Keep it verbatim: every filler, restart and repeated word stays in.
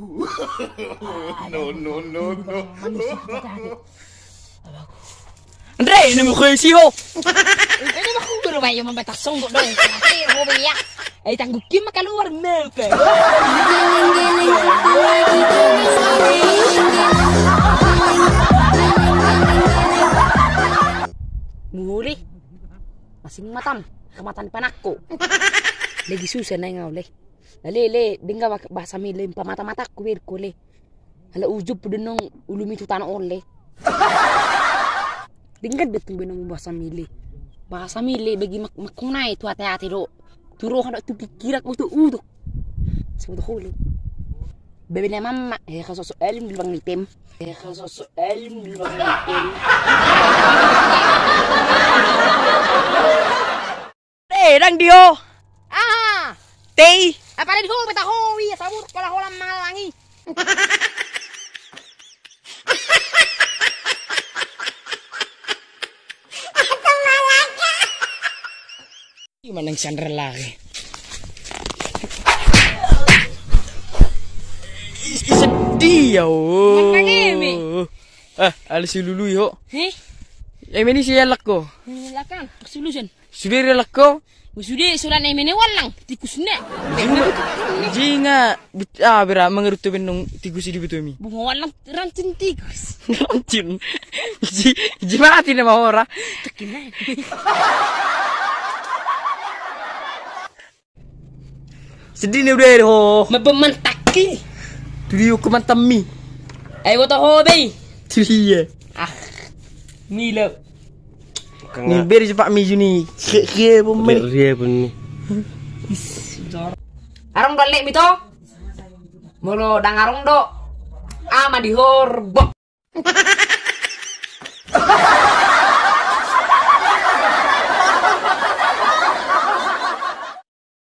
No, no, no, no. Andre, ini mau ke isi ho. Ini mah kudu bae mambatas songgok dong. Terakhir ho be ya. Eh, tangguki mah kaluar mau pe. Muli. Masing matam, kematan panakku. Lagi susah nai ngau le. Lale le, dengga bahasa mile pamata-mataku berko le. Ala ujub denong ulumi tu tano on le. Denggan de tu benong bahasa mile. Bahasa mile bagi mak makkunai tu ate-ate do. Tu roha do tu pikiran utuk-utuk. Sebut hole. Bebe na mama, eh, kasosok alim di bang nitem. Eh, kasosok alim di bang nitem. Eh, dang di ho. Ah. Tei. Apa ada di ho beta ho wi sabur kala holan malangi. Ima nang sandal lagi. Sedih ya. Manang eme. Ah, ala si lului ho. Heh? Eme ni si elak ko. Elak kan, solution. Sude re lakko. Sude sulan eme ne wallang tikus ne. Jinga. Ah, bera mangaruto benong tikus di betul mi. Bunga wallang rancin tikus. Rancin. Ji ji mati ne mahora. Tekin ne. Sedih ne udah ho. Mabem mantaki. Tudio ke mantan mi. Ayo boto ho bei. Tudio. Ah. Milo. Ni beri cepak miju ni. Kie kie pun beri. Rie pun ni. Arong dalle mito. Molo dang arong do. Ama di horbok.